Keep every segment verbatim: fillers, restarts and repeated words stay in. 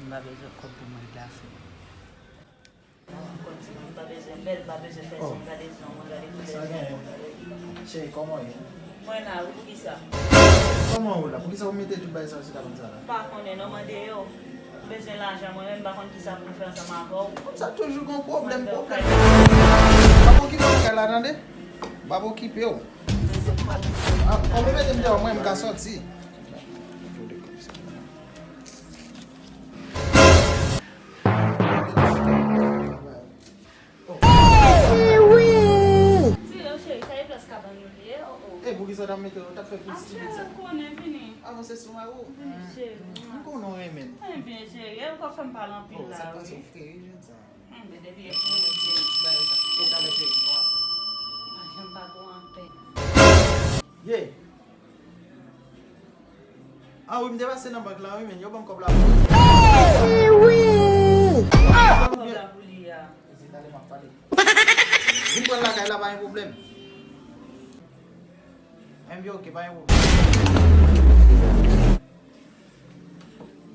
M pa bezwen kòb pou mwen glase. Kòb ti moun, m pa bezwen bèl, m pa bezwen fè Oh. San, gade zon mwen, gade koulè zon mwen, gade. Cheri, kòman w ye? Mwen la, wi, poukisa? Kòman ou la? Poukisa ou mete tout bagay sa yo sou tablo sa la? M pa konnen, non, mande yo. M bezwen lajan, mwen menm, m pa konn kisa pou m fè ansanm avè w. Kòm sa toujou gen pwoblèm, pwoblèm. M ap okipe w kay la, tande? M ap okipe w. Ah, kòm ou mete m deyò, mwen, m ka sòti. Tire yo, cheri, sa e plas kabann yo li ye, oh, oh. E, poukisa w t ap mete yo? W t ap fè plis ti piti. Konnen, vini. Avanse sou mari w. Vini, cheri. M konnen w renmen m. Ebyen, cheri, e ou k ap fè m pale anpil la, wi. Sa k pase, w fre, wi, jodi a. Hmm, men depi e pou ou, ti bagay sa. E talè, cheri, m pa janm pa gon anpè. Ye. Ah wi, m te pase nan bank la, wi, men yo ban m kòb la. Wi. Kòb la pou li a. Vin pran lakay la, pa gen pwoblèm. Enbyen, oke, pa gen pwoblèm.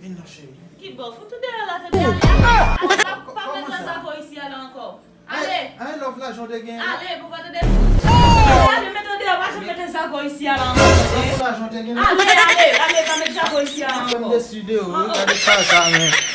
Vin non, cheri. Ki bò? Fout ou deyò la, tande, ale, ale, ale, pa, pa met nan zako isi a la ankò. Ale! Ay, love lajan w te gen la. Ale, papa, tande. Ale, met nan deyò, pa janm met nan zako isi a la ankò, tande. Love lajan w te gen la. Ale, ale, ale, pa met zako isi a la ankò. Fè m deside, wi, gade kaka, men.